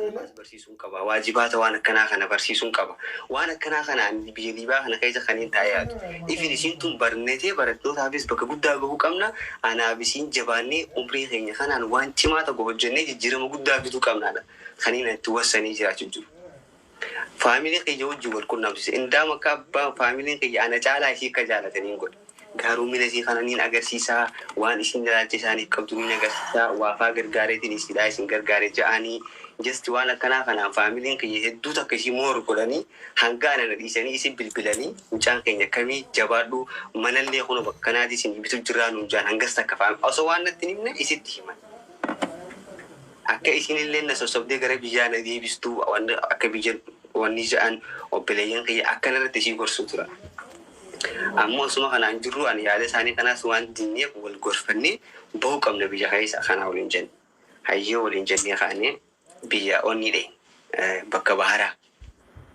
Ammaas barsiisuun qaba. Waajibaata waan akkanaa kana barsiisuun qaba. Waan akkanaa kana ani biyya Liibiyaa kana keessa kaniin taa'ee yaadu. Ifin isiin tun barnetee barattootaafis bakka guddaa gahuu qabna. Anaaf isiin jabaannee umrii keenya kanaan waan cimaa tokko hojjennee jijjiirama guddaa fiduu qabnaadha. Kaniin itti wassanii jiraachuu jiru. Family kiyya wajjin wal qunnamsiise. Indaam akka abbaa family'n kiyya ana caalaa isii akka jaalataniin godhe. Gaaromina isii kana niin agarsiisa, waan isiin ilaalcha isaaniif qabdu niin agarsiisa, waa faa gargaareetiin isiidhaa isin gargaare ja'aanii just waan akkanaa kanaan family'n kiyya hedduu takka isii more godhanii hanga ana na dhiisanii isi bilbilanii mucaan keenya akkamii jabaadhu manallee kunoo bakka kanaatii isinii bitu jirraa nuun ja'an hangas takka fam osoo waan natti hin himne isitti himan. Akka isiinilleen na sossobdee gara biyyaa na deebistu wanni akka biyya wanni ja'an obboleeyyan kiyya akkana irratti isii gorsuu turan. Ammoo osuma kanaan jirruu ani yaada isaanii kanaas waan dinneef wal gorfannee bahuu qabna biyya keessa kanaa waliin jenne. Hayyee waliin jennee kaanee biyya onnii dheyne bakka baharaa.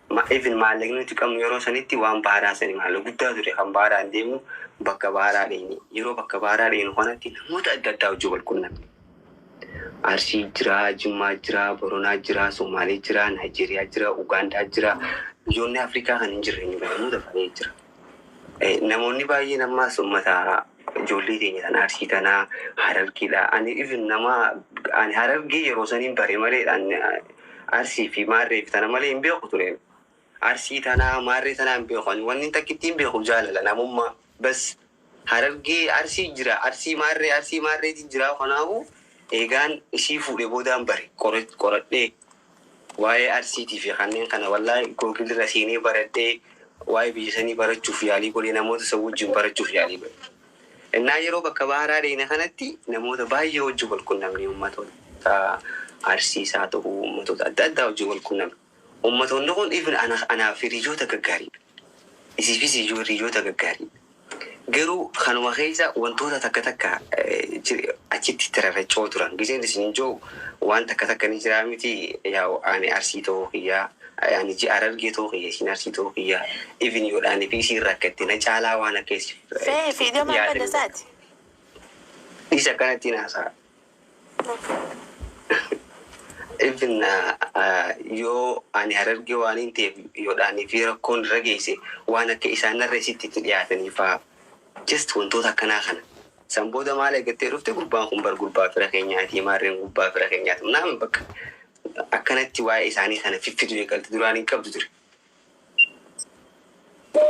Ma even maallaqni nuti qabnu yeroo sanitti waan baharaa sani maallaqa guddaa ture kan baharaan deemnu bakka baharaa dheyne. Yeroo bakka baharaa dheynu kanatti namoota adda addaa wajjin wal qunnamne. Arsii jira, Jimmaa jira, Boronaa jira, Somaalee jira, Naayijeeriyaa jira, Ugaandaa jira. Biyyoonni Afrikaa kan hin jirre hin jiru namoota baay'ee jira. Namoonni baay'een ammaas ummata ijoollee teenya tan Arsii tanaa Harargeedha. Ani even nama ani Harargee yeroo saniin bare malee ani Arsii fi Maarree fi tana malee hin beeku ture. Arsii tanaa Maarree tanaa hin beeku. Ani wanni takkittiin beeku jaalala namummaa bas. Harargee Arsii jira Arsii Maarree Arsii Maarreeti jira kanaafu eegaan isii fuudhe boodaan bare qoradhee waa'ee Arsiitii fi kanneen kana wallaahi google irra seenee baradhee waa'ee biyya sanii barachuuf yaalii godhee namoota san wajjin barachuuf yaalii godhe. Innaa yeroo bakka baharaa dheeyne kanatti namoota baay'ee wajjin wal qunnamne ummatoota Arsiis haa ta'u ummatoota adda addaa wajjin wal qunnamne. Ummatoonni kun even anaaf hiriyoota gaggaariidha. Isiifis hiriyoota gaggaariidha. Garuu kanuma keessa wantoota takka takka achitti itti rarraca'oo turan. Giseen isinin ji'u waan takka takka ni jiraa miti yaa'u ani Arsii ta'uu kiyya ani ji'a Harargee ta'uu kiyya isiin Arsii ta'uu kiyya even yoodhaanii fi isiin rakkatte na caalaa waan akka isiif Fee fiidiyoo maal yaadanii baddasaati? Dhiisa akkanattiin haasa'a. Even yoo ani Harargee waaniin ta'eef yoodhaanii fi rakkoon irra geesse waan akka isaan narra isitti itti dhiyaatanii faa just wantoota akkanaa kana. San booda maal eeggattee dhufte gurbaan kun bar gurbaa fira keenyaati maarreen gurbaa fira keenyaati naamin bakka akkanatti waa'ee isaanii kana fiffidu eegalte duraan hin qabdu ture.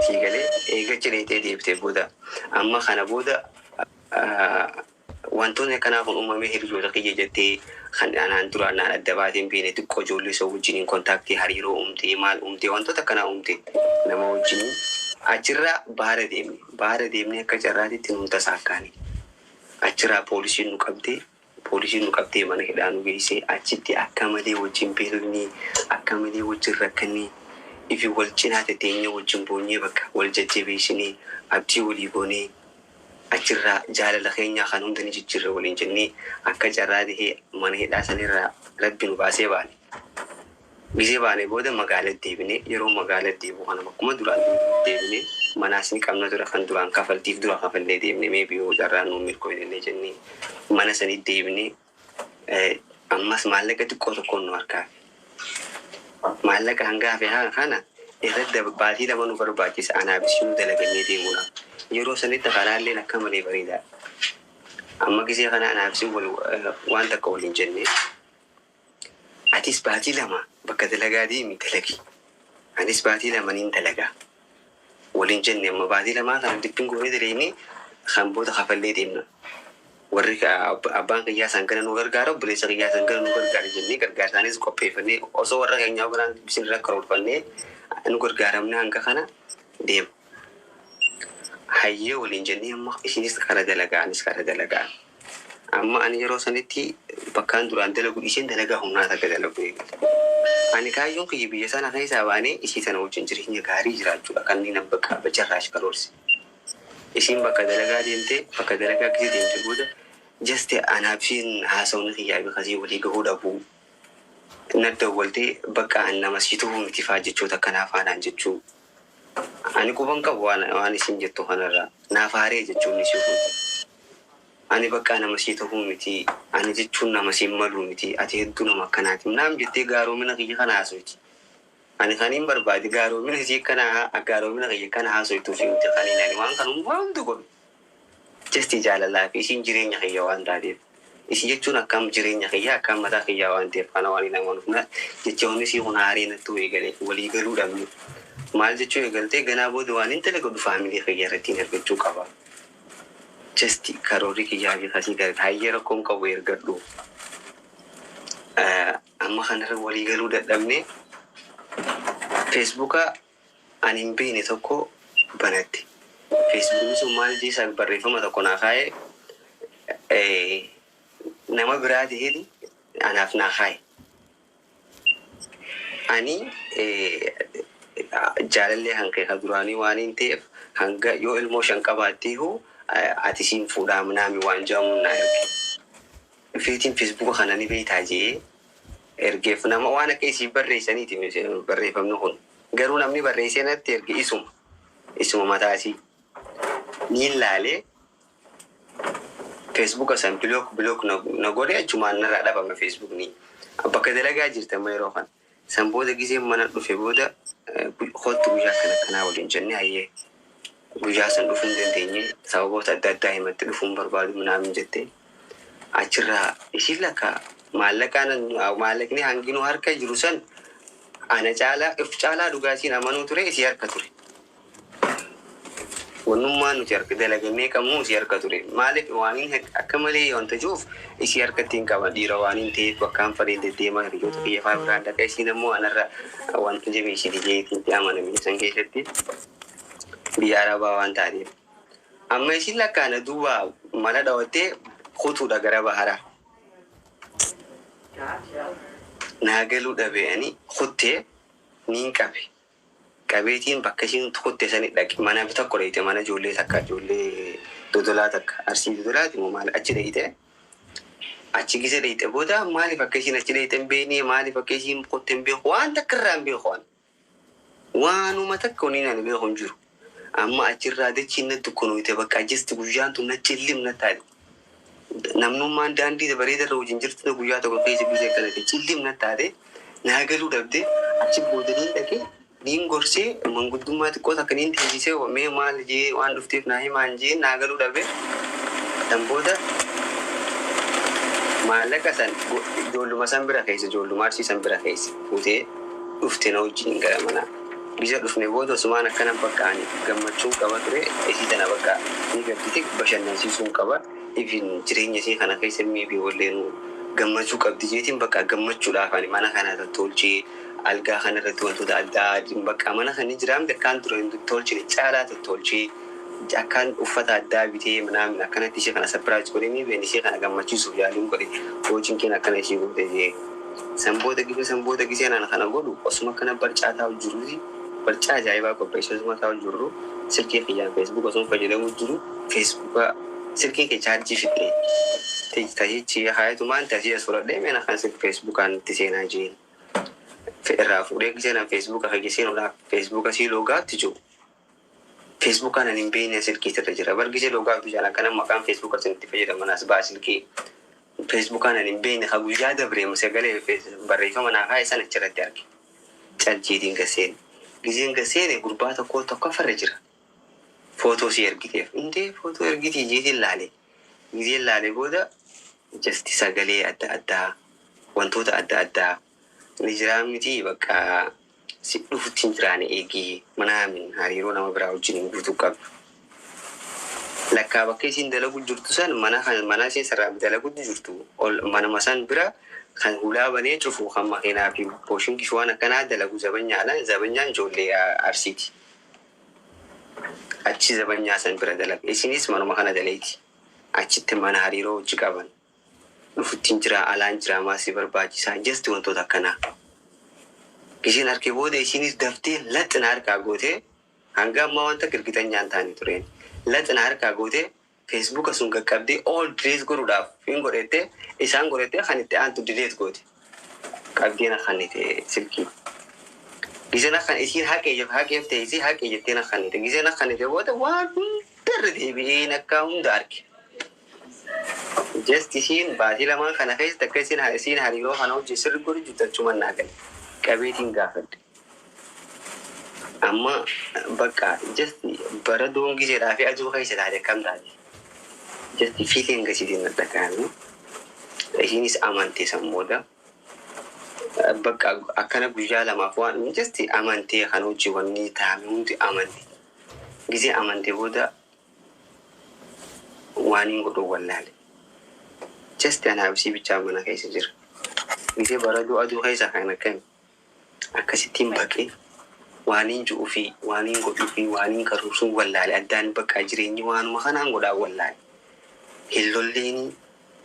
Sii galee eegachi dheeyxee deebitee booda amma kana booda Wantoonni akkanaa kun uumamee hiriyoota kiyya jettee kan anaan duraan naan adda baatee hin beekne xiqqoo ijoollee isa wajjiniin kontaaktii hariiroo uumtee maal uumtee wantoota akkanaa uumte nama wajjiniin achirraa baara deemne baara deemnee akka carraatitti nuun tasaakkaane achirraa poolisiin nu qabdee poolisiin nu qabdee mana hidhaa nu geessee achitti akka malee wajjin beelofnee akka malee wajjin rakkannee ifi wal cinaa teteenyee wajjin boonyee bakka wal jajjabeessinee abdii walii goonee Achirraa jaalala keenyaa kan hunda ni jijjirra waliin jennee akka carraa tahee mana hidhaa sanirraa Rabbi nu baasee baane. Gizee baane booda magaalatti deebine. Yeroo magaalatti deebi'u kana bakkuma duraan deebine manaas ni qabna ture kan duraan kafaltiif dura kafallee deemne maybe yoo carraan nuu milkooynellee jennee mana sanitti deebine. Ammas maallaqa xiqqoo tokkoon nu harkaa hafe. Maallaqa hanga hafe kana irratti baatii 2 nu barbaachisa anaaf isinuu dalagannee deemuudhaaf. Yeroo sanitti karaalleen akka malee bareedaadha. Amma gisee kana anaaf isin waan takka waliin jennee atis baatii 2 bakka dalagaa deemi dalagi. Anis baatii 2 niin dalagaa. Waliin jenne amma baatii lamaa kana dippin goonee daleeynee kan booda kafallee deemna. Warri abbaan kiyyaa san gana nu gargaara obboleessa kiyyaa san gana nu gargaara jennee gargaarsaanis qopheeffannee osoo warra keenyaa biraan dubbisin irra karoorfannee nu gargaaramne hanga kana deema. Hayyee waliin jennee amma isinis kara dalagaa anis kara dalagaa. Amma ani yeroo sanitti bakkaan duraan dalagu dhiiseen dalagaa humnaa takka dalaguu eegale. Ani kaayyoon kiyya biyya sana keessaa baanee isii tana wajjin jireenya gaarii jiraachuudha kan inni bakka bacarraash karoorse. Isiin bakka dalagaa deemte bakka dalagaa gisee deemte booda just anaaf isiin haasawni kiyyaa fi kasii walii gahuu dhabuu. Na dawwaltee bakka an nama sii tuhuu miti faa jechoota akkanaa faa naan jechuu. Ani quban qabu waan waan isiin jettu kanarraa. Naaf haaree jechoonni isii kun. Ani bakka nama sii ta'uu miti, ani jechuun nama siin maluu miti, ati hedduu nama akkanaati naam jettee gaaromina kiyya kana haasofti. Ani kaniin barbaade gaaromina isii kana, gaaromina kiyya kana haasoftuuf miti kaniin ani waan kana hunda godhu. Just jaalalaa fi isiin jireenya kiyya waan taateef. Isii jechuun akkam jireenya kiyya, akkam mataa kiyya waan ta'eef kana waan hin amanuuf jechoonni isii kun haarii natti eegalee walii galuu dhabne. Maal jechuu eegaltee ganaa booda waan hin dalagu family kiyya irratti hin argachuu qaba. Just karoorri kiyyaa fi kasii gara hayyee rakkoon qabu ergadhu. Amma kanarra walii galuu dadhabne, Facebooka ani hin beekne tokko banatte. Facebookni sun maal jeessa barreeffama tokko naa kaa'ee, nama biraa ta'eeti anaaf naa kaa'e. Ani jaalallee hanqee ka duraanii waan hin ta'eef hanga yoo ilmoo 5 qabaatteehu ati siin fuudhaa naami waan jedhamu naa erge. Dhufeetiin Facebooka kana ni beektaa jee ergeef, nama waan akka isii barreessaniiti barreeffamni kun. Garuu namni barreessee natti erge isuma. Isuma mataa isii. Niin laalee Facebooka san block na godhe, achumaan narraa dhabame Facebookni. Bakka dalagaa jirti amma yeroo kana. San booda giseen mana dhufe booda kottu guyyaa akkana akkanaa waliin jennee, hayyee guyyaa san dhufuu hin dandeenye, sababoota adda addaa himatti dhufuun barbaadu minaamin jettee achirraa ishiin lakka maallaqaan maallaqni hanginuu harka jiru san ana caalaa if caalaa dhugaasiin amanuu ture isii harka ture. Wannummaan nuti harka dalagannee qabnu isii harka ture. Maaliif waan hin akka malee wanta jiruuf isii harkatti hin qaba, dhiira waan hin ta'eef bakkaan fadheen deddeemaa hiriyoota kiyya fa'aa biraan dhaqa, isiin ammoo anarra wanta jabeessiti jeetiin itti amaname san keessatti biyya arabaa waan taateef. Amma isiin lakkaana duuba mala dhawattee kutuudha gara baharaa. Naa galuu dhabe, ani kuttee niin qabe. Qabeetiin bakka isiin kutte sani dhaqe, mana tokko dheeyte, mana ijoollee takka, ijoollee Dodolaa takka, Arsii Dodolaati moo maal, achi dheeyte. Achi gise dheeyte booda maaliif akka isiin achi dheeyte hin beekne, maaliif akka isiin kutte hin beeku, waan takka irraa hin beeku ani. Waanuma takka waniin ani beeku hin jiru. Amma achirraa dachiin na dukkanooyte, bakka just guyyaan tun na cillim na taate. Namnummaan daandii bareeda irra wajjin jirtu guyyaa tokko keessa gisee akkana ta'e cillim na taate, naa galuu dhabde. Achi booda niin dhaqee niin gorsee, manguddummaa xiqqoo takka niin teessisee, mee maal jee waan dhufteef naa himaan jee, naa galuu dhabe. San booda maallaqa san ijoolluma san bira keessa, ijoolluma Arsii san bira keessa fuutee dhufte na wajjin gara manaa. Bisa dhufne booda osumaan akkana bakka ani gammachuun qaba ture, isii tana bakka ni gaddite bashannansiisuun qaba. Ifin jireenya isii kana keessa maybe walleen gammachuu qabdi jeetiin bakka gammachuudhaaf ani mana kana tottolchee, algaa kana irratti wantoota adda addaa, bakka mana kan jiraamte akkaan dura hin tolchine caalaa tottolchee, akkaan uffata addaa bitee minaamin akkanatti ishee kana surprise godhee, maybe ishee kana gammachiisuuf yaaliin godhe, hojiin keenya akkana ishee goote jee. San booda gisee naan kana godhu osuma akkana barcaa taa'u jiruuti, barcaa ajaa'ibaa qopheessee osuma taa'u jirru, silkii kiyyaan Facebook osuma fayyadamuu jiru, Facebooka silkiin kee chaarjii fixee tajichi haayatumaan tasii as fudhadhee meena kan silk Facebookaan itti seenaa jeen. Irraa fuudhee gisee naan Facebooka kiyya seenuudhaaf Facebooka sii logout jiru. Facebookaan ani hin beekne silkii irra jira. Bargisee logout jaan akkana maqaan Facebooka isin itti fayyadaman as ba'a silkii. Facebookaan ani hin beekne ka guyyaa dabree sagalee barreeffama naa kaa'e sana achirratti arge. Caljiitiin gaseen. Giseen gaseene gurbaa tokko tokkoffarra jira. Footoo si ergiteef. Indee footoo ergitii jeetiin laale. Giseen laale booda just sagalee adda addaa, wantoota adda addaa ni jiraa miti, bakka si dhufutti hin jiraane eegii manaamin hariiroo nama biraa wajjin hin guutuu qabdu. Lakkaa bakka isiin dalagu jirtu san, mana kan mana isiin sarara dalagutti jirtu ol manuma san bira kan hulaa banee cufu, kan makiinaa fi booshinkii waan akkanaa dalagu zabanyaadha. Zabanyaan ijoollee Arsiiti. Achi zabanyaa san bira dalaga. Isinis manuma kana daleeti. Achitti mana hariiroo hojii qaban. Dhufutti hin jira, alaan jira, maasii barbaachisaa just wantoota akkanaa. Isheen harkee booda isinis daftee laxina harkaa gootee, hanga ammaa wanta girgitanyaan taane tureen. Laxina harkaa gootee Facebooka sun qaqqabdee all delete godhuudhaaf hin godhette, isaan godhette kan itti aantu delete goote. Qabdee na kannite silkii. Giseen akkan isiin haqee haqeef ta'e isii haqee jettee na kannite. Giseen akkannite booda waan hundarra deebi'een akka hunda arge. Just isiin baatii lamaan kana keessatti akka isiin hariiroo kana hojii sirri godhu jirtu achumaan naa gale. Qabeetiin gaafadhe. Amma bakka just bara doongiseedhaa fi aduu keessa taate akkam taate. Just feeling gasiitiin na dhagahame. Isiinis amante san booda. Bakka akkana guyyaa lamaaf waan just amantee kan hojii wanni taa'ame hundi amante. Gisee amantee booda waan hin godhu wallaale. Just anaaf isii bichaa mana keessa jira. Gisee baraduu aduu keessa kan akkami akkasittiin baqee waan hin ji'uu fi waan hin godhuu fi waan hin karoorsuun wallaale addaan bakka jireenyi waanuma kanaan godhaa wallaale. Hin lolleeni,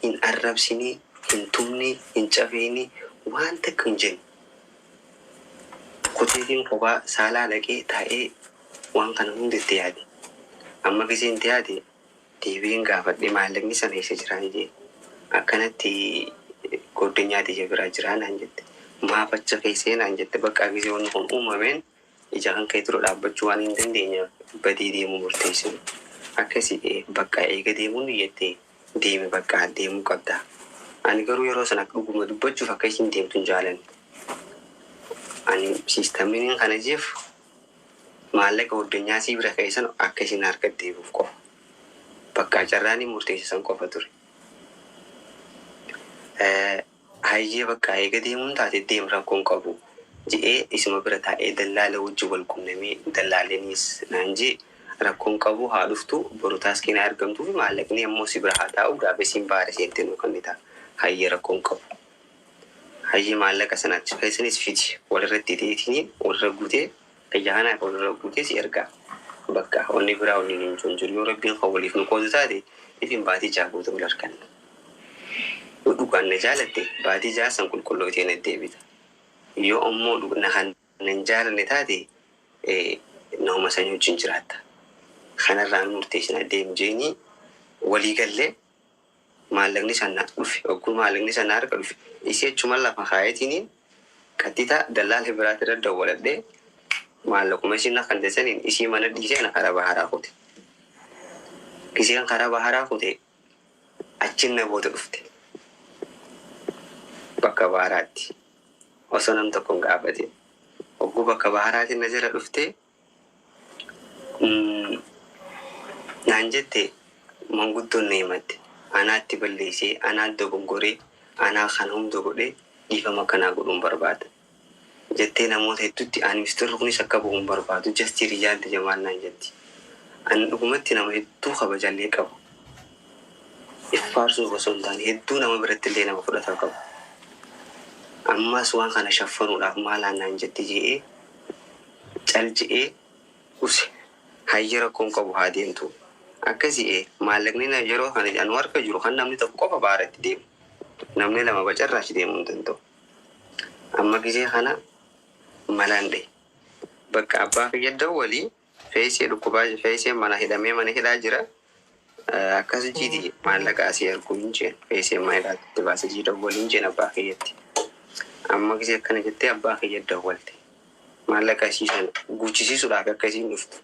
hin arrabsinii, hin tumnee, hin cafeenii, waan takka hin jenne. Kuteetiin kophaa saalaa dhaqee taa'ee waan kana hunda itti yaade. Amma gisee itti yaade deebiin gaafadhe, maallaqni sana eessa jiraan jee. Akkanatti goddanyaa tiyya biraa jiraa naan jette. Maaf acha keessee naan jette. Bakka gisee wanni kun uumameen ija kan kee dura dhaabbachuu waan hin dandeenyeef badii deemuu murteessine. Akkasii bakka eega deemuun jettee deemi, bakka deemuu qabda. Ani garuu yeroo sana dhuguma dubbachuuf akka isin deemtu hin jaalanne. Ani systemiin kana jeef maallaqa addunyaa sii bira keessan akka isin harka deebi'uuf qofa. Bakka carraan murteessisan qofa ture. Hayyee, bakka eega deemuun taate deem, rakkoon qabu je'ee isuma bira taa'ee dallaala wajjin wal qunnamee dallaaleenis naan jee rakkoon qabu, haa dhuftu, boru taaskiin haa argamtuu fi maallaqni ammoo si bira haa taa'u, gaafa isiin baara seentee nuu kennita. Hayyee, rakkoon qabu. Hayyee, maallaqa sana achi keessanis fidi, walirratti hidheetiin walirra guutee ayyaana walirra guutee si ergaa. Bakka wanni biraa wanni hin jiru, yoo rabbiin kan waliif nu qoodu taate ifin baatii 6 guutuu wal arganna. Yoo dhugaan na jaalatte baatii 6 san qulqulluu ta'e na deebita. Yoo ammoo na kan hin jaalanne taate nama sanii wajjin jiraatta. Kanarraan murteessina deemu jeenii walii gallee maallaqni sana dhufe. Ogguu maallaqni sana harka dhufe isii achuma lafa kaayetiin qaxxita dallaala biraatti irra dawwaladhee maallaquma isiin akka hin saniin isii mana dhiisee na karaa baharaa kute. Giseen karaa baharaa kute achin na booda dhufte. Bakka baharaatti. Osoo nam tokko hin gaafatin. Ogguu bakka baharaatiin na jala dhufte naan jette, manguddoon na himatte. Anaatti balleessee, anaatti dogongoree, anaa kana hunda godhee dhiifama akkanaa godhuun barbaada. Jettee namoota hedduutti ani mistirri kunis akka bu'uun barbaadu, just hiriyyaan jamaan naan jetti. Ani dhugumatti nama hedduu kabajallee qabu. Iffaarsuuf osoo hin taane hedduu nama biratti illee nama fudhatama qabu. Ammas waan kana shaffanuudhaaf maalaan naan jetti je'ee cal je'ee use. Hayya, rakkoon qabu, haa deemtu. Akkasii maallaqni yeroo kana anu harka jiru kan namni tokko qofa baaratti deemu. Namni lama bacarraachi deemuu hin danda'u. Amma gisee kana malaan dhahe. Bakka abbaa fayyaddan walii feesee dhukkubaa feesee mana hidhamee mana hidhaa jira. Akkas jiiti maallaqa asii arguu hin jeen feesee mana hidhaatti baasee jiidha waliin jeen abbaa kiyyatti. Amma gisee akkana jettee abbaa kiyya dawwalte. Maallaqa isii sana guuchisiisuudhaaf akka isiin dhuftu.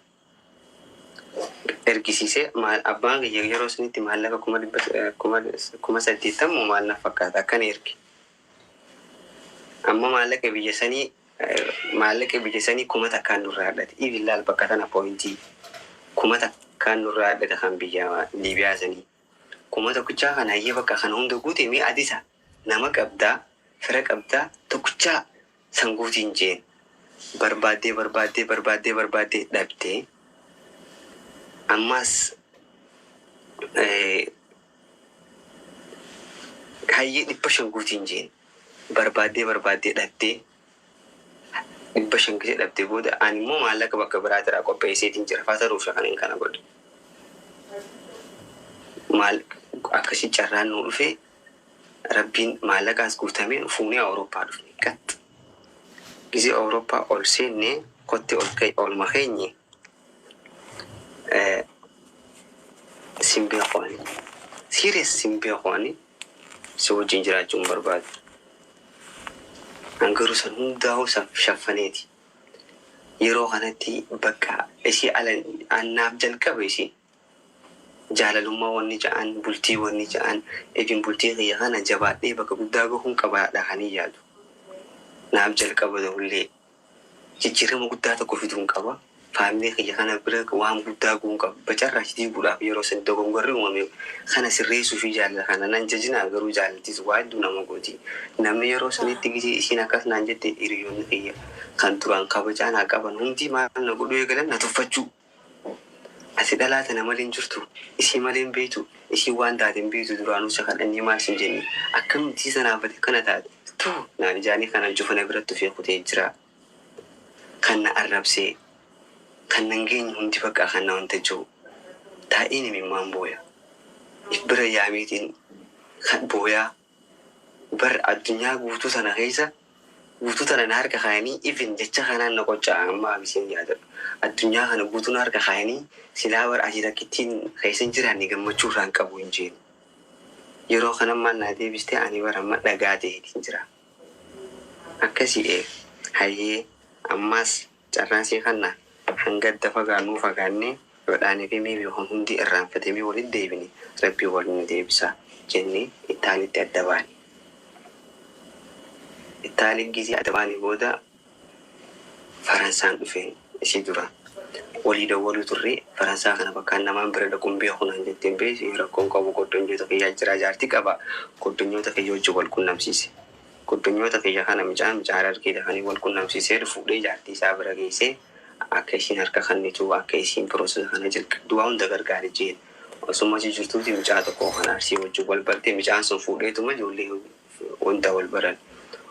Ergisiisee abbaan kiyya yeroo sanitti maallaqa 100,000, 80,000 maal na fakkaata akkana erge. Amma maallaqa biyya sanii 1000n nurraa hadhate. Ibillaal bakka tana pointii 1000n nurraa hadhate kan biyya Liibiyaa sanii. 1000 kana hayyee bakka kana hunda guute, mee adisa nama qabdaa, fira qabdaa, tokkichaa san guutiin jeen. Barbaaddee barbaaddee barbaaddee barbaaddee dhabdee ammas hayyee 500 guutiin jeen. Barbaaddee barbaaddee dhabdee 500 gisee dhabdee booda ani immoo maallaqa bakka biraatirraa qopheesseetiin jira fataruuf kan hin kana godhe. Maal akkasii carraan nuu dhufee rabbiin maallaqaas guutamee fuunee Awurooppaa dhufne qaxx. Gisee Awurooppaa ol seennee kotti ol ka'e olma keenye sin beeku ani. Serious, sin beeku ani, si wajjin jiraachuu hin barbaadu. An garuu san hundaa'uu shaffaneeti. Yeroo kanatti bakka isii ala annaaf jalqabe isii. Jaalalummaa wanni ja'an, bultii wanni ja'an, ifin bultii kiyya kana jabaadhee bakka guddaa gahuun qabaadha kan hin yaadu. Naaf jalqaba ta'ullee jijjiirama guddaa tokko fiduun qaba. Family kiyya kana bira waan guddaa gahuun qaba. Bacarraa diiguudhaaf yeroo san dogongorri uumame kana sirreessuu fi jaalala kana nan jajinaa, garuu jaalaltis waa hedduu nama gooti. Namni yeroo sanitti gisee isiin akkas naan jette, hiriyoonni kiyya kan duraan kabajaa naa qaban hundi maal na godhuu eegalan? Na tuffachuu. Ati dhalaa tana malee hin jirtu. Isii malee hin beektu. Isiin waan taate hin beektu, duraanuu isa kadhannee maal sin jenne. Akkamitti sanaaf ati akkana taate? Tuu naan ijaanii kanan cufa na biratti ufee kutee jira. Kan na arrabsee, kan nan geenye hundi bakka kan na wanta jiru. Taa'een imimmaan booya. If bira yaameetiin kan booyaa. Bar addunyaa guutuu sana keessa guutuu tana na harka kaayanii, even jecha kanaan na qocca'a amma abisiin yaadadhu. Addunyaa kana guutuu na harka kaayanii, silaa bar ati takkittiin keessa hin jiraanne gammachuu irraa hin qabu hin jeen. Yeroo kana maal naa deebistee? Ani bara amma dhagaa ta'eetiin jira. Akkasii ee, hayyee, ammaas carraan sii kanna, hanga adda fagaannuu fagaannee yoodhaanii fi maybe kun hundi irraanfatamee walitti deebine, rabbii wal nu deebisa jennee Itaalitti adda baane. Itaali gisee adda baane booda Faransaan dhufeen isii dura walii dawwaluu turre. Faransaa kana bakkaan namaan bira dhaquun beeku naan jetteen beeku rakkoon qabu, goddonyoota kiyyaa jira, jaartii qaba, goddonyoota kiyya wajjin wal qunnamsiise. Goddonyoota kiyya kana micaan micaa Harargee dafanii wal qunnamsiisee fuudhee jaartii isaa bira geessee, akka isiin harka kennitu, akka isiin process kana jalqabdu waa hunda gargaare jeen. Osuma achi jirtuuti mucaa tokko kan Arsii wajjin wal barte. Mucaan sun fuudheetuma ijoollee hunda wal baran.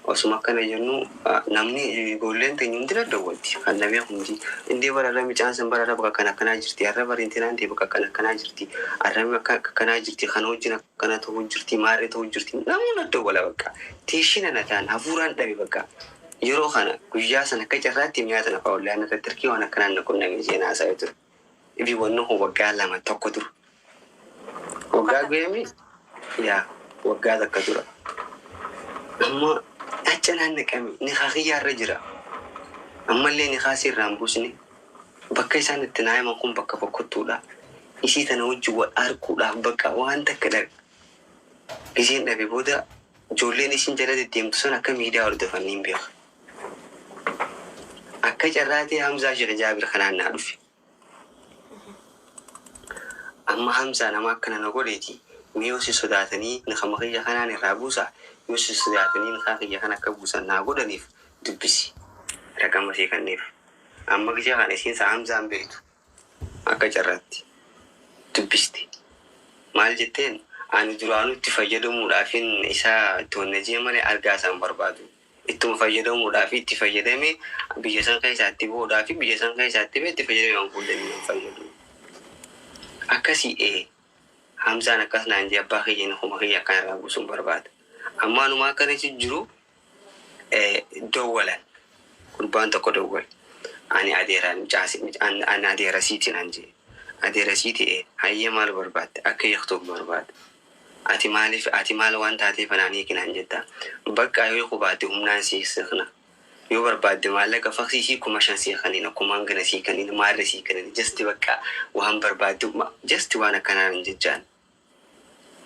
Osuma akkana jennu namni ijoolleen teenya hundi daddawwalti. Kan namee hundi indee bararra mucaan sun bararra bakka akkana akkanaa jirti. Har'a barintinaan ta'e bakka akkana akkanaa jirti. Har'a bakka akkanaa jirti. Kana wajjin akkana ta'uu jirti. Maarree ta'uu jirti. Namni daddawwala bakka. Teeshina na ta'an hafuuraan dhabe bakka. Yeroo kana guyyaa sana akka carraatti mi'a tana fa'aa ollaan irratti hirkii waan akkanaan na qunname jeen haasa'ee ture. Ifi wanni kun waggaa 2 1 dura. Waggaa guyyami yaa waggaa 1 dura. Amma acha naan naqame nikaa kiyyaarra jira. Ammallee nikaa sirraan buusne, bakka isaan itti naa himan kun bakka bokkottuudha. Isii tana wajjin wal arguudhaaf bakka waan takka dhabe. Giseen dhabe booda ijoolleen isin jala deddeemtu sun akka miidiyaa hordofan niin beeka. Akka carraa ta'e Hamzaa Sheekh Jaabir kanaan naa dhufe. Amma Hamzaa nama akkana na godheeti. Mee yoo si sodaatanii nikama kiyya kanaan irraa buusa, yoo si sodaatanii nikaa kiyya kana akka buusan naa godhaniif dubbisi. Raqama sii kenneef. Amma gisee kana isiin isaa Hamzaan beektu akka carraatti dubbisti. Maal jetteen? Ani duraanuu itti fayyadamuudhaafin isaa itti wannajee malee argaa isaan barbaadu. Ittuma fayyadamuudhaaf itti fayyadame, biyya san keessaatti bahuudhaaf biyya san keessaatti ba'e, itti fayyadame waan fuullee hin fayyadu. Akkasii ee, Hamzaan akkas naan jee, abbaa kiyya inni kuma kiyya akkan irraa buusuun barbaada. Amma anuma akkana jiru dawwalan, gurbaan tokko dawwale. Ani adeeraan mucaasi, ani adeera siiti naan jee. Adeera siiti ee, hayyee, maal barbaadde? Akka hiiktuuf barbaada. Ati maaliif, ati maal waan taateef anaan hiikinaan jetta? Bakka yoo hiikuu baatte humnaan siikna. Yoo barbaadde maallaqa faksiisii 5,000 sii kanina, kumaan gana sii kanina, maarra sii kanina, just bakka waan barbaadde, just waan akkanaa hin jechaan.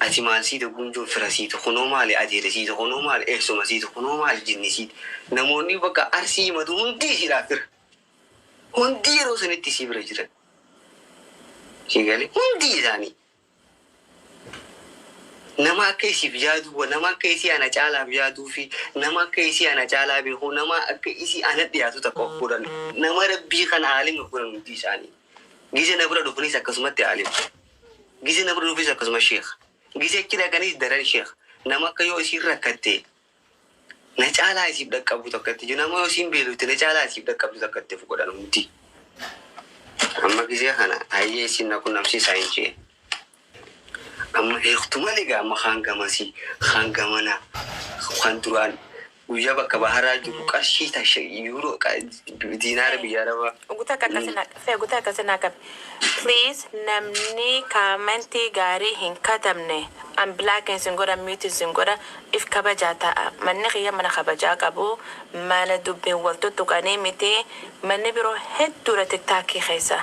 Ati maal siita? Gunjoon fira siita kunoo, maali adeera siita kunoo, maali eessuma siita kunoo, maali jinni siita? Namoonni bakka Arsii himatu hundi isiidhaaf fira. Hundi yeroo sanitti isii bira jiran. Sii galee, hundi isaanii. Nama akka isiif yaaduu, nama akka isii ana caalaaf yaaduu fi nama akka isii ana caalaa beeku, nama akka isii ana dhiyaatu takka of godhan. Nama rabbii kana aalima godhan hundi isaanii. Gise na bira dhufanis akkasumatti aalima. Gise na bira dhufanis akkasuma sheekha. Gise achi dhaqanis daran sheekha. Nama akka yoo isiin rakkatte na caalaa isiif dhaqqabu takkatti jiru. Nama yoo isiin beelofte na caalaa isiif dhaqqabdu takkatti of godhan hundi. Amma gisee kana hayyee, isiin na qunnamsiisaa hin jeen. Amma hiiktu malee gaa, amma kaan gamasii, kaan gamanaa, kan duraan guyyaa bakka baharaa jiru qarshii tasha yuuroo diinaara biyya arabaa. Guutaa akkasii akkasii naa qabe. Please, namni comment gaarii hin katabne an block sin godha, mute sin godha, if kabajaa ta'a. Manni kiyya mana kabajaa qabu, mana dubbiin wal tuttuqanii miti, manni biroo hedduudha TikTokii keessa.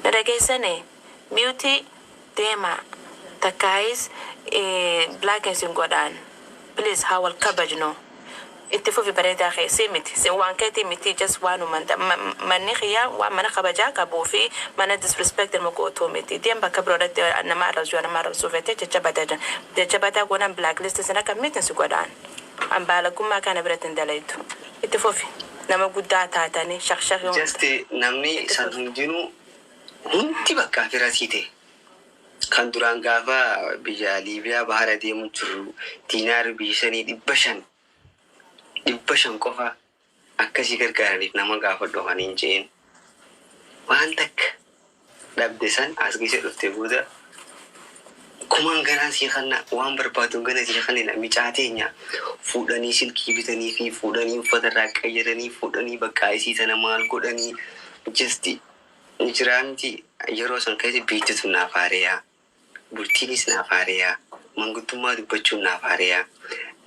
Na dhageessanii? Mute. Deema takkaayis block isin godhaan. Please, haa wal kabajnu. Itti fufi, bareedaa kee. Si miti, si waan keetii miti, just waanuma manni kiyyaa waan mana kabajaa qabuu fi mana disrespect nama gootuu miti. Deem bakka biroodhatti. Nama arrabsuu, nama arrabsuu fete, jecha badaa, jecha badaa goonaan blacklist sin akka miti si godhaan. An baalagummaa kana biratti hin dalaytu. Itti fufi, nama guddaa taatanii shaqshaqii. Just namni san hundinuu hundi bakka firasii ta'e. Kan duraan gaafa biyya Liibiyaa bahara deemu jiru diinaar biyya sanii 500, 500 qofa akkasii gargaaraniif nama gaafadhu kan hin jeen. Waan takka dhabde san as keessa dhufte booda kumaan ganaa sii kanna, waan barbaadu gana sii kannina. Micaa teenya fuudhanii silkii bitanii fi fuudhanii uffata irraa qayyaranii fuudhanii bakka isii sana maal godhanii, just jiraa miti. Yeroo san keessa biittitu naaf haareyaa, bultiinis naaf haareyaa, manguddummaa dubbachuun naaf haareyaa,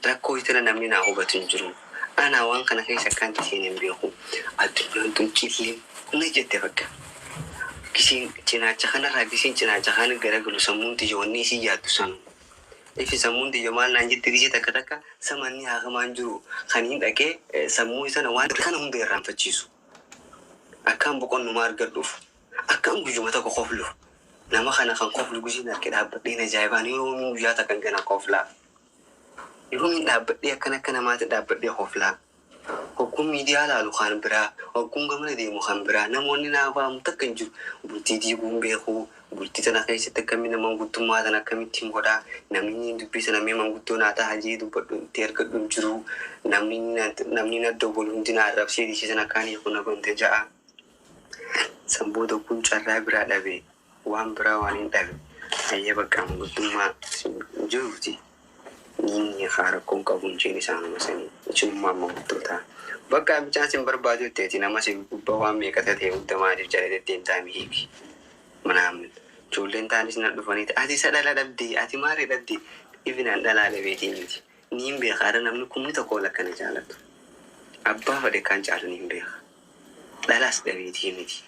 rakkoo tana namni naa hubatu hin jiru. Anaa waan kana keessa akkaan seen hin beeku. Addunyaan tun cillee na jette. Bakka gisiin cinaacha kanarraa gisiin cinaacha kana garagalu sammuun tiyya wanni isii yaaddu sanu. Ifi sammuun tiyya maal naan jette? Gisee takka takka samanni haakamaan jiru kan hin dhaqee sammuu sana waan kana hunda irraanfachiisu. Akkaan boqonnuma argadhuuf, akkaan guyyuma tokko koflu, nama kana kan koflu gisiin harka dhaabbadheen ajaa'ibaan yeroo guyyaa takkan gana koflaa. Yeroo dhaabbadhee akkan akka namaatti dhaabbadhee koflaa. Hogguun miidiyaa laalu kan biraa, hogguun gamana deemu kan biraa, namoonni naa baamu takka hin jiru. Bultii diiguun beeku, bultii tana keessatti akkamiin nama manguddummaa tana akkamittiin godhaa, namni inni dubbisa, namni manguddoo naa ta'a jee dubbadhu itti argadhu hin jiru. Namni na dawwalu hundi na arrabsee dhiisee sana akkaan hiiku na gonte ja'a. San booda kun carraa biraa dhabe, waan biraa waan hin dhabe. Ayya, bakka manguddummaa jiruuti. Inni rakkoon qabu hin jeen isaanuma sanii isinummaa manguddootaa. Bakka bichaan sin barbaadu jetteeti, nama si gubbaa waan meeqa ta'e hunda maaliif jala deddeemtaa hiiki. Manaamin ijoolleen taanis na dhufanii, ati isa dhala dhabdee, ati maali dhabdee? Ifinaan dhalaa dhabeetii miti. Niin beeka, haadha namni kumni tokko ol akkana jaalatu. Abbaa fedhe kan caalu niin beeka. Dhalaas dhabeetii miti.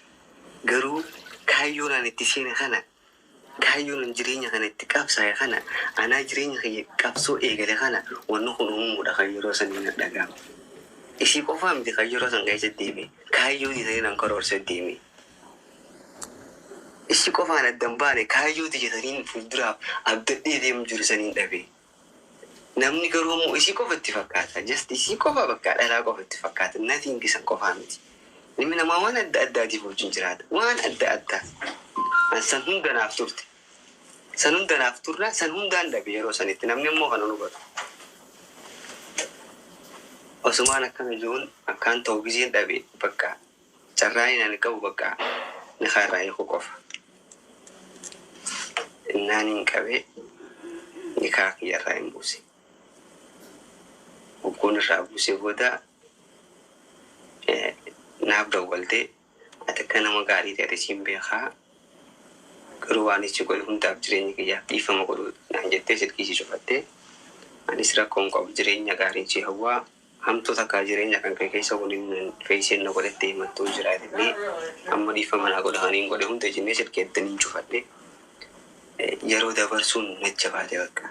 Garuu kaayyoon ani itti seene kana, kaayyoon ani jireenya kana itti qabsaa'e kana, anaa jireenya kiyya qabsoo eegale kana, wanni kun uumuudha kan yeroo sanii na dhaga'amu. Isii qofaa miti kan yeroo san keessa deeme, kaayyoo jedhanii nan karoorsa deeme. Isii qofaan adda hin baane, kaayyoo jedhaniin fuulduraaf abdadhee deemu jiru saniin dhabe. Namni garuu immoo isii qofa itti fakkaata. Just isii qofa, bakka dhalaa qofa itti fakkaata. Nothing, isan qofaa miti. Ilmi namaa waan adda addaatiif wajjin jiraata. Waan adda addaa. San hunda naaf turte. San hunda naaf turna, san hundaan dhabe yeroo sanitti, namni immoo kana hubatu. Osumaan akkana jiruun akkaan ta'u giseen dhabe, bakka carraa inni ani qabu bakka ni kaarraa hiikuu qofa. Innaan hin qabee nikaa kiyyarraa hin buuse. Hogguun irraa buusee booda naaf dawwaltee, ati akka nama gaarii ta'e siin beekaa, garuu waan ichi godhe hundaaf jireenya kiyyaaf dhiifama godhu naan jettee silkii si cufattee. Anis rakkoon qabu, jireenya gaariin si hawwaa, hamtuu takka jireenya kan kee keessa waliin feeseen na godhattee himattuu jiraatillee amma dhiifama naa godha kan hin godhe hunda jennee silkii addaniin cufadhe. Yeroo dabarsuun na jabaate bakka.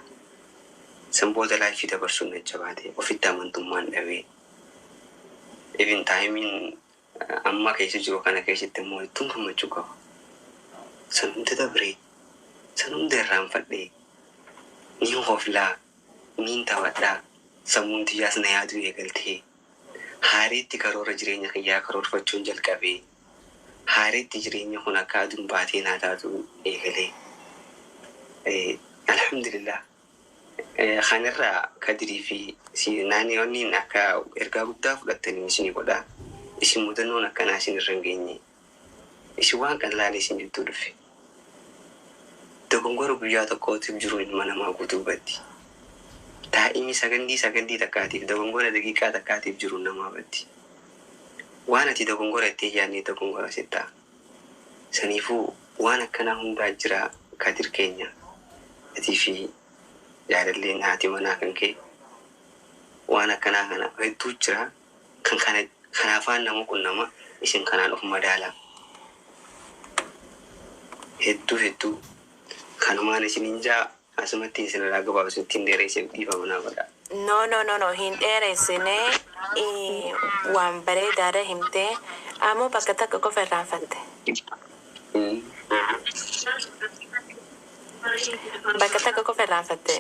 San booda life dabarsuun na jabaate, ofitti amantummaan dhabee. Even timeiin amma keessa jiru kana keessatti immoo ittuun gammachuu qaba. San hunda dabree, san hunda irraanfadhee, niin hoflaa, niin taphadhaa, sammuun tiyyaas na yaaduu eegaltee. Haariitti karoora jireenya kiyyaa karoorfachuun jalqabee. Haariitti jireenya kun akka aduun baatee naa taatu eegalee. Alhamdulillah. Kanirraa Kadirii fi naannoonni akka ergaa guddaa fudhattanii isin godhaa. Isin mudannoon akkanaa isin irra hin geenye. Isin waan qal'aan isin jidduu dhufe. Dogongora guyyaa tokkootiif jiru ilma namaa guutuu baddi. Daa'imni sagandii sagandii takkaatiif, dogongora daqiiqaa takkaatiif jiru namaa baddi. Waan ati dogongora itti yaadne dogongora sitti ta'a. Saniifuu waan akkanaa hundaa jira, Kadir keenya. Atii fi jaalalleen haati manaa kan kee waan akkanaa kana hedduu jira. Kan kana kanaafaan nama qunnama, isin kanaan of madaalaa. Hedduu hedduu. Kanumaan isiniin jaa asumatti isinirraa gabaabsutti hin dheeresseef dhiifama naa godhaa. No, no, no, no, hin dheeressine, waan bareedaadha himtee, ammoo bakka takka qofa irraanfatte. Bakka takka qofa irraanfatte.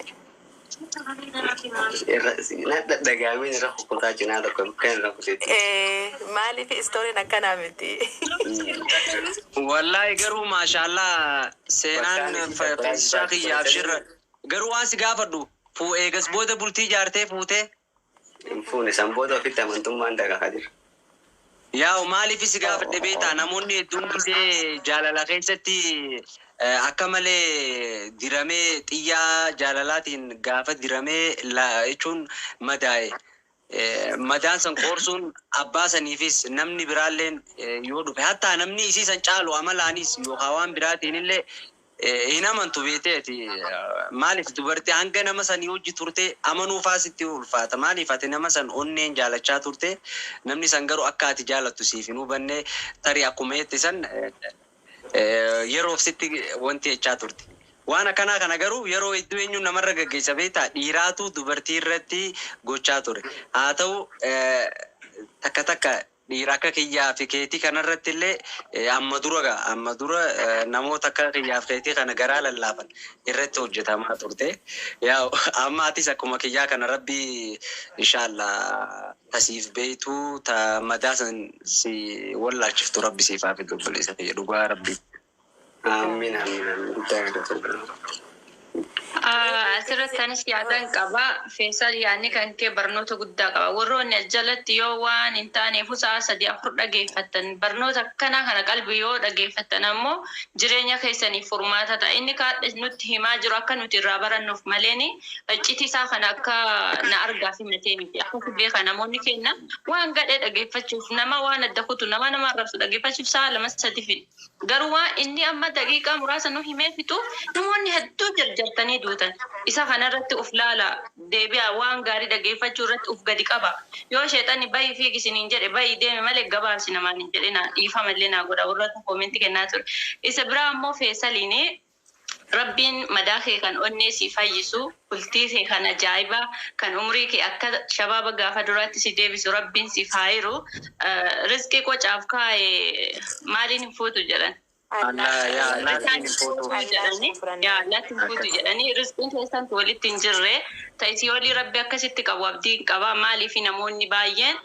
Na dhadhagaameen irra kukkutaa cinaa tokko kan irra kuteetti. Maaliif istooriin akkanaa miti? Wallahi garuu maashaallah seenaan feesishaa kiyyaaf shirra. Garuu waan si gaafadhu eegas booda bultii ijaartee fuutee? Hin fuune, san booda ofitti amantummaan dagagaa jira. Yaa'u, maaliif si gaafadhe beektaa? Namoonni hedduun gisee jaalala keessatti akka malee diramee, xiyyaa jaalalaatiin gaafa diramee jechuun madaa'e. Madaan san qoorsuun abbaa saniifis namni biraalleen yoo dhufe, hattaa namni isii san caalu amalaanis yookaan waan biraatiin illee hin amantu beeteeti. Maaliif dubartii hanga nama sanii hojii turte amanuufaa sitti ulfaata. Maaliif ati nama san onneen jaalachaa turte, namni san garuu akka ati jaalattu siif hin hubanne, tarii akkuma jette san yeroof sitti wanti jechaa turte. Waan akkanaa kana garuu yeroo hedduu eenyuun namarra gaggeessa beektaa? Dhiiraatu dubartii irratti gochaa ture. Haa ta'u, takka takka dhiira akka kiyyaa fi keetii kanarratti illee amma dura namoota akka kiyyaa fi keetii kana garaa lallaafan irratti hojjetamaa turte. Yaa amma atis akkuma kiyyaa kana Rabbi inshaallah tasiif beektu, ta madaa san si wallaalchiftu Rabbi siif haa fidu, obboleessa kiyya, dhugaa Rabbi. Amiin, amiin, amiin, guddaa galatoomaa. Asirratti anis yaadan qaba. Feesal, yaadni kan kee barnoota guddaa qaba. Warroonni as jalatti yoo waan hin taaneef sa'a sadii afur dhageeffattan, barnoota akkanaa kana qalbii yoo dhageeffattan ammoo jireenya keessaniif furmaata ta'a. Inni kaadha nutti himaa jiru akka nuti irraa barannuuf maleeni iccitii isaa kana akka na argaa fi matee miti. Akkasi beeka, namoonni kenna waan gadhee dhageeffachuuf, nama waan adda kutu, nama nama arrabsu dhageeffachuuf sa'a lama sadi fidi. Garuu waan inni amma daqiiqaa muraasa nu himee fixu namoonni hedduu jarjartanii duutan. Isa kanarratti uf laala, deebi'a, waan gaarii dhageeffachuu irratti uf gadi qaba. Yoo sheexanni bayii fiigi isiniin jedhe, bayii deeme malee gabaabsi namaan hin jedhina, dhiifama illee naa godha warra koomentii kennaa ture. Isa biraa ammoo Feesaliini, Rabbiin madaa kee kan onnee si fayyisu, bultii kee kan ajaa'ibaa, kan umrii kee akka shabaaba gaafa duraatti si deebisu Rabbiin siif haa hiru. Rizqii qocaaf kaa'e maaliin hin fuutu jedhan. Allah yaa laatiin hin fuutu. Jedhanii yaa laatti hin fuutu jedhanii, rizqiin keessantu walitti hin jirre ta'isii olii Rabbi akkasitti qabu abdii qaba. Maaliif namoonni baay'een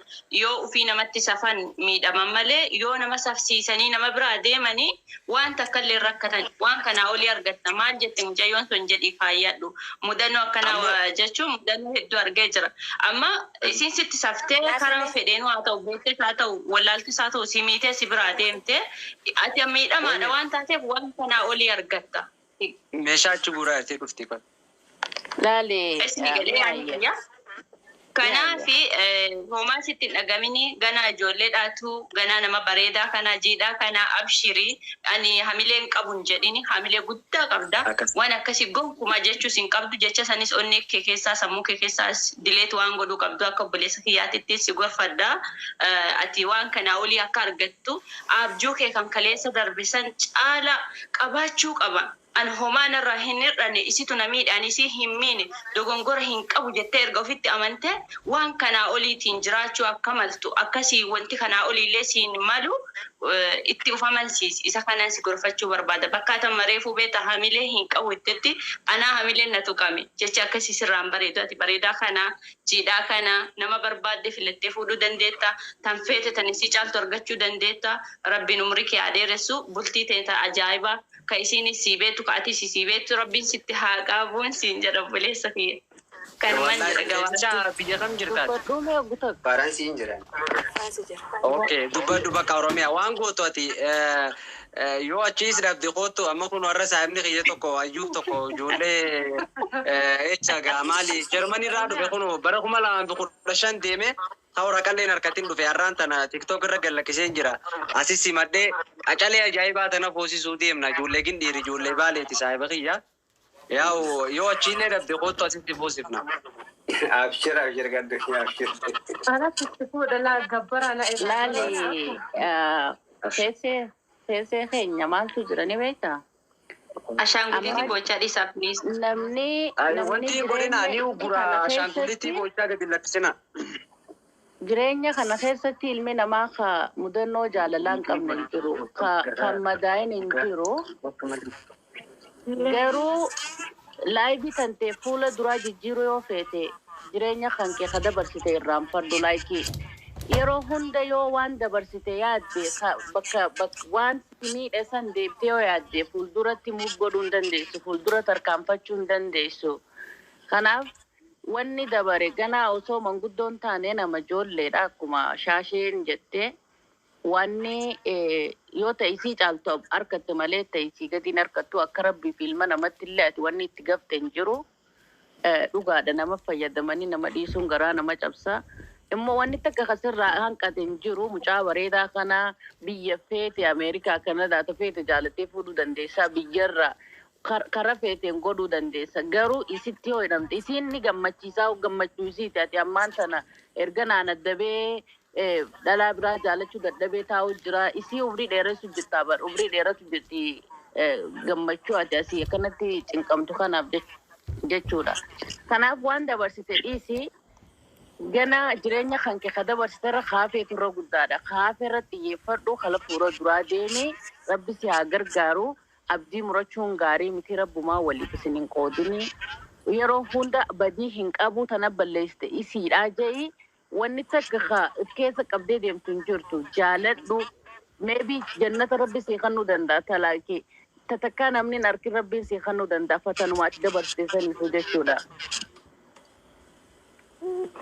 yoo ufii namatti safan miidhaman malee, yoo nama safsiisanii nama biraa deemanii waan takka illee rakkatan, waan kanaa olii argatta. Maal jette mucayyoon sun jedhii faayyadhu, mudannoo akkanaa jechuun mudannoo hedduu argee jira. Amma isiin sitti saftee karaa fedheen haa ta'u, beektes haa ta'u, wallaaltis haa ta'u, si miitee si biraa deemte, ati miidhamaadha waan taateef waan kanaa olii argatta. Meeshaa achi guuraa jirtee dhufti kun. Laali. Isin galee yaadni kiyya. Kanaafi homaa sitti hin dhagamini, ganaa ijoollee dhaatu, ganaa nama bareedaa kana jiidhaa kana, abshirii, ani hamilee hin qabu hin jedhini, hamilee guddaa qabda. Akkas. Waan akkasii gonkumaa jechuus hin qabdu, jecha sanis onnee kee keessaa, sammuu kee keessaas dileet waan godhuu qabdu, akka obboleessa kiyyaatitti si gorfadha. Ati waan kanaa olii akka argattu, abjuu kee kan kaleessa darbe san caala qabaachuu qaba. An homaa narraa hin hir'anne, isitu na miidhaan, isii hin miine, dogongora hin qabu jettee erga ofitti amante, waan kanaa oliitiin jiraachuu akka maltu, akkasii wanti kanaa oliillee siin malu itti uf amansiisi. Isa kanaan si gorfachuu barbaada. Bakka ati amma reefuu beekta hamilee hin qabu jettetti, anaa hamileen na tuqame. Jecha akkasii sirraan bareedu. Ati bareedaa kana, jiidhaa kana, nama barbaadde filattee fuudhuu dandeetta. Tan feete, tan isii caaltu argachuu dandeetta. Rabbiin umrii kee haa dheeressu. Bultii teeta ajaa'ibaa ka isiinis sii beektu, ka atis sii beektu Rabbiin sitti haa qabuun siin jedha, obboleessa kiyya. Kanumaan jedha gabaabaa. Meeshaa biyya kam jirtaati? Dubbadhuu mee oggu tokko. Faransi hin jiran. Faransi jira. Okay, dubbadhu bakka Oromiyaa. Waan gootu ati yoo achiis dhabde kootu, amma kun warra saahibni kiyya tokko hayyuu tokko ijoollee echa gaa maali Jarmanii irraa dhufe, kun bara 2015 deeme hawra qalleen harkatiin dhufe, har'aan tana TikTok irra gallakkisee jira. Asis simadhee qacalee ajaa'ibaa tana foosisuu deemna, ijoollee gindhiiri, ijoollee baaleeti saahiba kiyya. Yaa'u, yoo achiillee dhabde kootu, asitti foosifna. Abshir, abshir gaddu, abshir. Anatti itti fuudha laa gabbara na irraa. Laali, feesee feesee keenya maaltu jira ni beektaa? Ashaanguliitii Amma bochaa dhiisaa please. namni Ani namni wanti hin godhina jireenya ni uggura kana ashaanguliitii keessatti bochaa gadi lakkisina. Jireenya kana keessatti ilmi namaa ka mudannoo jaalalaa hin qabne hin jiru, ka kan madaa'in hin jiru. Garuu life tantee fuula duraa jijjiiruu yoo feete, jireenya kan kee ka dabarsite irraanfadhu. Like yeroo hunda yoo waan dabarsite yaadde, bakka waan si miidhe san deebitee yoo yaadde, fuulduratti move godhuu hin dandeessu, fuuldura tarkaanfachuu hin dandeessu. Kanaaf wanni dabare ganaa osoo manguddoon taane nama ijoolleedha. Akkuma shaasheen jette, wanni yoo ta'e isii caaltu harkatte malee ta'e isii gadiin harkattu. Akka rabbii fi ilma namatti illee ati wanni itti gafte hin jiru. Dhugaadha, nama fayyadamanii nama dhiisuun garaa nama cabsa. Immoo wanni takka kasirraa hanqate hin jiru. Mucaa bareedaa kana biyya feete, Ameerikaa, Kanadaa ta feete jaalattee fuudhuu dandeessaa, biyyarraa kara feeteen godhuu dandeessa. Garuu isitti yoo hidhamte isiin ni gammachiisaa, gammachuu isiiti. Ati ammaan tana erga naan addabee dhalaa biraa jaalachuu dadhabee taa'u jira. Isii umrii dheeressu jirta bar, umrii dheeratu jirti. Gammachuu ati asii akkanatti cinqamtu kanaaf jechuudha. Kanaaf waan dabarsite dhiisii, gana jireenya kan kee ka dabarsite irra kaafeetu irra guddaadha. Kaafee irratti xiyyeeffadhu, kala fuula duraa deemi, rabbi si haa gargaaru. Abdii murachuun gaarii miti, rabbumaa waliif isin hin qoodini. Yeroo hunda badii hin qabu, tana balleessite isiidhaa je'i. Wanni takka ka if keessa qabdee deemtu hin jirtu. Jaaladhu. Maybe jannata rabbi sii kennuu danda'a talaakii. Tatakkaa namni hin arkin rabbiin sii kennuu danda'a fatanumaa ati dabarsite saniifu jechuudha.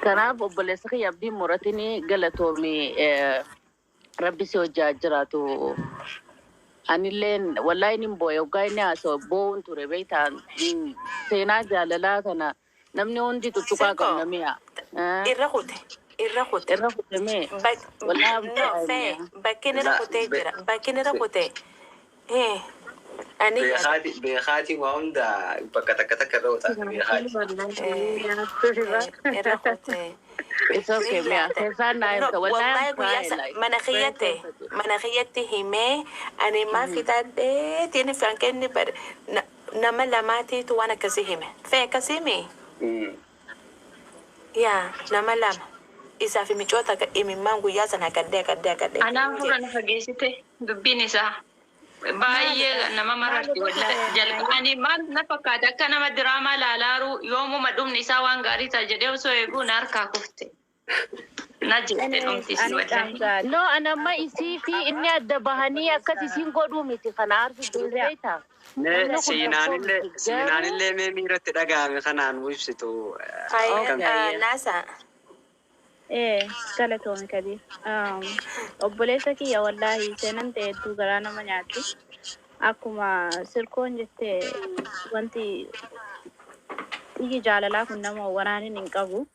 Kanaaf obboleessa kiyya, abdiin muratinii, galatoomii, rabbi si hojjaa jiraatu. Anilleen wallaahi nin boo'e hoggaa inni haasa'u, boo'uun ture beektaa. Seenaa jaalalaa kana namni hundi tuttuqaa Sirko qabna mi'a. Irra kute. Irra kute. Irra kutamee wallaahi No, fee bakki inni irra kutee jira. Bakki inni irra kute. Ani yaada. Beekaati beekaati waa hunda bakka takka takka irra utaate beekaati. Irra kute. It's okay Ni mi'a. yaada. Keessaan naa No, himta wallaahi. Wallahi I'm guyyaa crying like mana very kiyyatti sensitive. Mana kiyyatti himee ani maa fitadhee kan kenni bare nama lamaatiitu waan akkasii hime. Fee akkasii himi? Yaa, nama lama. Isaa fi micoota imimmaan guyyaa sana gadhee gadhee gadhee. Anaan fuula na fageessite dubbiin isaa. Baay'ee nama mararti wallahi. Jalqabanii maal na fakkaata, akka nama diraamaa laalaaru, yoomuma dhumni isaa waan gaarii ta'a jedhee osoo eeguu na harkaa kufte. Na jette dhumti isii Ani wallahi. dhaamsaa No, ana amma isii fi inni adda bahanii akkas isiin godhuu miti kana aarsu jiru beektaa. Mee Namni kun tokko seenaanillee miti garuu seenaanillee mee miiratti dhaga'ame kanaan nu ibsitu akkam. Okay. Naasa. Galatoomi Kadir. Obboleessa kiyya, wallaahi seenan ta'e hedduu garaa nama nyaatti. Akkuma sirkoon jette, wanti xiyyi jaalalaa kun nama waraanin hin qabu.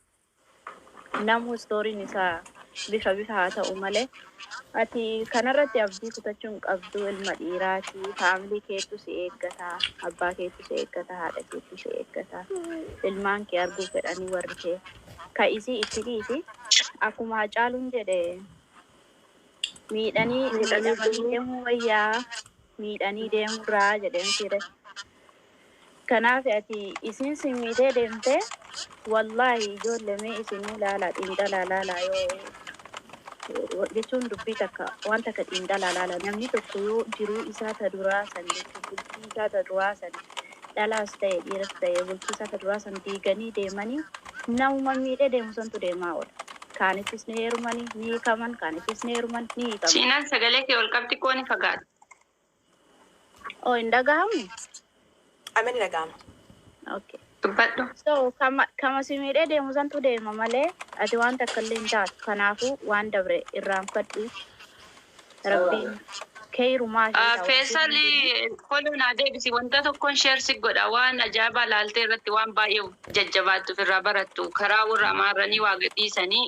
Namu story-n isaa bifa bifa haa ta'u malee. Ati kanarratti abdii kutachuu hin qabdu. Ilma dhiiraati. Family keetu si eeggata. Abbaa keetu si eeggata. Haadha keetu si eeggata. Ilmaan kee arguu fedhanii warri kee. Ka isii itti dhiisi. Akkuma Hacaaluun jedhe, miidhanii miidhamanii deemuu wayyaa miidhanii deemurraa jedheen ture. Kanaaf ati isiin si miitee deemtee, wallaahi ijoollee mee isinuu laalaa, xiinxalaa laalaa, yoo jechuun dubbii takka waan takka xiinxalaa laalaa. Namni tokko yoo jiruu isaa ta duraa san, jechuun bultii isaa ta duraa san, dhalaas ta'e dhiiras ta'e, bultii isaa ta duraa san diiganii deemanii namuma miidhee deemu santu deemaa oola. Kaanittis ni heerumanii ni hiikaman, kaanittis ni heeruman ni hiikaman. Siinaan, sagalee kee ol qabdi, koo ni fagaata. Oo, hin dhagahamu? Amani dhaga'ama. Okay. Dubbadhu. So kama si miidhee deemu santu deema malee ati waan takka illee hin taatu. Kanaafuu waan dabre irraanfadhu. Rabbiin keeyrumaa ishee ta'a wanti Feesal hundinuu. Follow naa deebisi, wanta tokkoon share si godha. Waan ajaa'ibaa laaltee irratti waan baay'ee jajjabaattu ofirraa barattu, karaa warra amaarranii waa gadhiisanii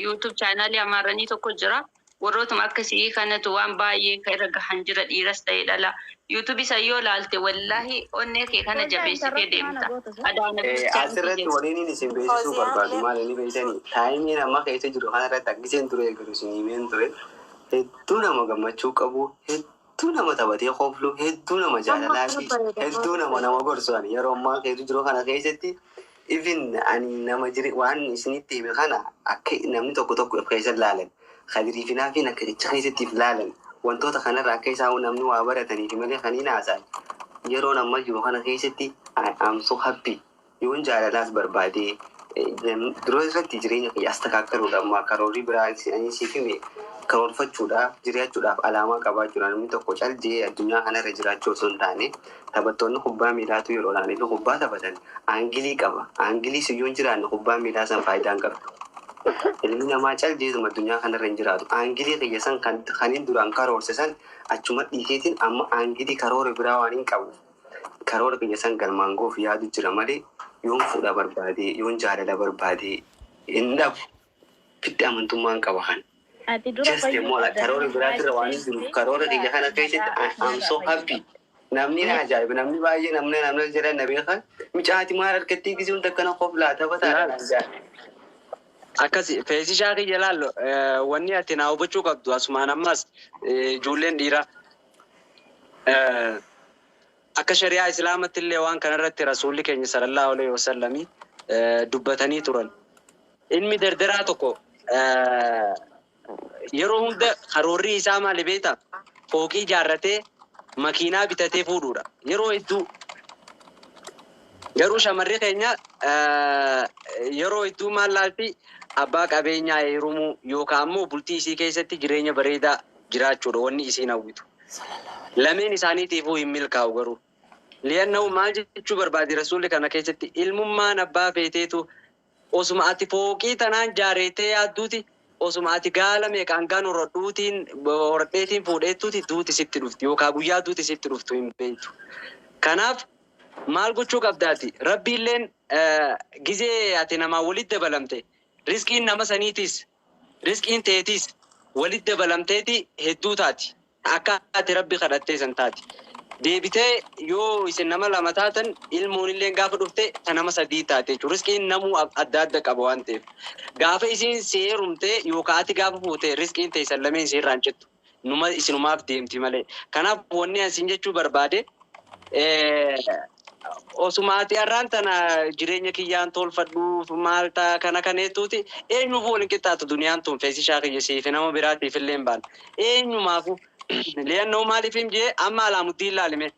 YouTube channel-ii amaarranii tokko jira. Warrootuma akkasii kanatu waan baay'ee kan irra gahan jira, dhiiras ta'ee dhala. YouTube isa yoo laalte, wallaahi onnee kee kana Wanta jabeessitee interrupt maana deemta. goota sun. Adaana bichaa miti Asirratti jechuudha. waliin isin beeksisuu barbaadu maal inni beeksisanii time-iin amma keessa jiru kanarratti akkiseen ture eegalu isin himeen ture, hedduu nama gammachuu qabu, hedduu. Hedduu nama taphatee koflu, hedduu nama Amma jaalalaa akkana fi bareeda hedduu nama gorsu. Ani yeroo ammaa keessa jiru kana keessatti even ani nama jire waan isinitti hime kana akka namni tokko tokko of keessa laalan, Kadirii fi Naafiin akka jecha keessatti if laalan, wantoota kanarraa akka isaan namni waa barataniif malee kan hin haasa'an. Yeroon amma jiru kana keessatti I am so happy. Yoon jaalalaas barbaade, dura irratti jireenya kiyya astakaakkaluudha. Amma karoorri biraa ani siif hime karoorfachuudha, jiraachuudhaaf alaamaa qabaachuudha. Namni tokko cal jee addunyaa kanarra jiraachuu osoo hin taane, taphattoonni kubbaa miilaatu yeroo isaanii fi kubbaa taphatan aangilii qaba. Aangilii si yoo hin jiraanne kubbaa miilaa san faayidaa hin qabdu. Ilmi namaa cal jeetuma addunyaa kanarra hin jiraatu. Aangilii kiyya san kan hin duraan karoorse san achuma dhiiseetiin amma aangilii karoora biraa waan hin qabu. Karoora kiyya san galmaan goof yaadu jira malee yoon fuudha barbaade, yoon jaalala barbaade hin dhabu. Fitti amantummaan qaba kan. Ati dura Just fayyuu immoo qabda. karoora biraatirra waan hin jiruuf karoora kiyya kana keessatti I am so happy. Namni na ajaa'iba, namni baay'ee namni jedhan na beekan, mucaati maal harkatti gisee hunda akkana koflaa taphataadha naan jedhan. Akkasi feesishaa kiyya laallo, wanni ati naa hubachuu qabdu asumaan ammas ijoolleen dhiiraa akka shari'aa islaamatti illee waan kanarratti rasuulli keenya sallallahu alaihi wasallami dubbatanii turan. Ilmi dardaraa tokko yeroo hunda karoorri isaa maali beektaa? Fooqii ijaarratee makiinaa bitatee fuudhuudha. Yeroo hedduu garuu shamarri keenya yeroo hedduu maal laalti? Abbaa qabeenyaa heerumuu yookaan ammoo bultii isii keessatti jireenya bareedaa jiraachuudha wanni isiin hawwitu. Lameen isaaniitiifuu hin milkaa'u garuu. Li'annahu maal jechuu barbaade rasuulli kana keessatti? Ilmummaan abbaa feeteetu osuma ati fooqii tanaan jaareetee yaadduuti, osuma ati gaala meeqaan gaan horadhuutiin horadheetiin fuudheettuuti duuti sitti dhufti yookaan guyyaa duuti sitti dhuftu hin beektu. Kanaaf maal gochuu qabdaati? Rabbiilleen gizee ati namaa walitti dabalamte riskiin nama saniitis riskiin teetis walitti dabalamteeti hedduu taati. Akka ati rabbi kadhattee san taati. Deebitee yoo isin nama lama taatan ilmoon illee gaafa dhufte ta nama sadii taate jechuudha. Riskiin namuu adda adda qaba waan ta'eef. Gaafa isiin si heerumte yookaan ati gaafa fuute riskiin teessan lameen si irraan cittu. Numa isinumaaf deemti malee. Kanaaf wanni ani isin jechuu barbaade, osuma ati har'aan tana jireenya kiyyaan tolfadhuuf maal ta'a kana kaneettuuti eenyuufuu waliin qixxaatu duniyaan tun, feesishaa kiyya siif nama biraatiif illee hin baane. Eenyumaafuu li'annoo maaliif hin jee amma Alaamuddiin laalime.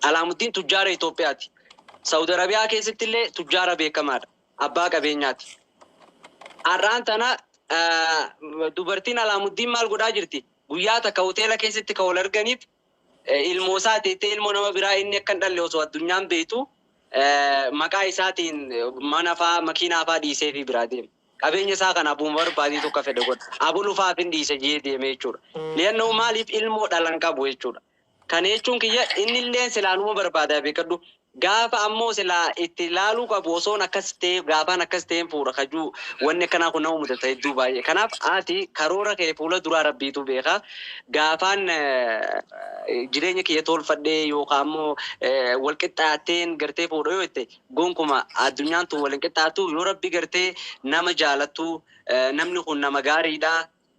Alaamuddiin tujjaara Itoophiyaati. Saudi Arabiyaa keessatti illee tujjaara beekamaadha. Abbaa qabeenyaati. Har'aan tana dubartiin Alaamuddiin maal godhaa jirti? Guyyaa takka hoteela keessatti kan wal arganiif ilmoo isaa teettee ilmoo nama biraa inni akka hin dhalle osoo addunyaan beektu maqaa isaatiin mana faa makiinaa faa dhiisee fi biraa deema. Qabeenya isaa kana abbuma barbaadee tokko fedhe godha. Abulu faaf hin dhiise jee deeme jechuudha. Li'annoo maaliif ilmoo dhalan qabu jechuudha. Kana jechuun kiyya inni illee silaanuma barbaada beekadhu. Gaafa ammoo silaa itti ilaaluu qabu osoon akkas ta'e gaafaan akkas ta'een fuudha kajuu wanni akkanaa kun nama mudata hedduu baay'ee. Kanaaf ati karoora kee fuula duraa rabbiitu beeka. Gaafaan jireenya kiyya tolfadhee yookaan ammoo wal qixxaateen gartee fuudha yoo jette gonkuma addunyaan tun wal hin qixxaatu. Yoo rabbi gartee nama jaalattu, namni kun nama gaariidha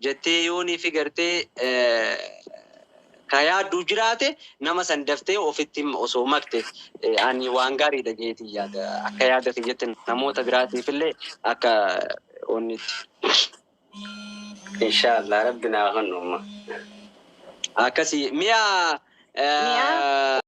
jettee yoonii fi gartee ka yaaddu jiraate nama san daftee ofitti osoo makte ani waan gaariidha jeetii yaada, akka yaada kiyyatti namoota biraatiif illee akka onnitti. Inshaallah rabbi naa kennu amma. Akkasii mi'a. Mi'a.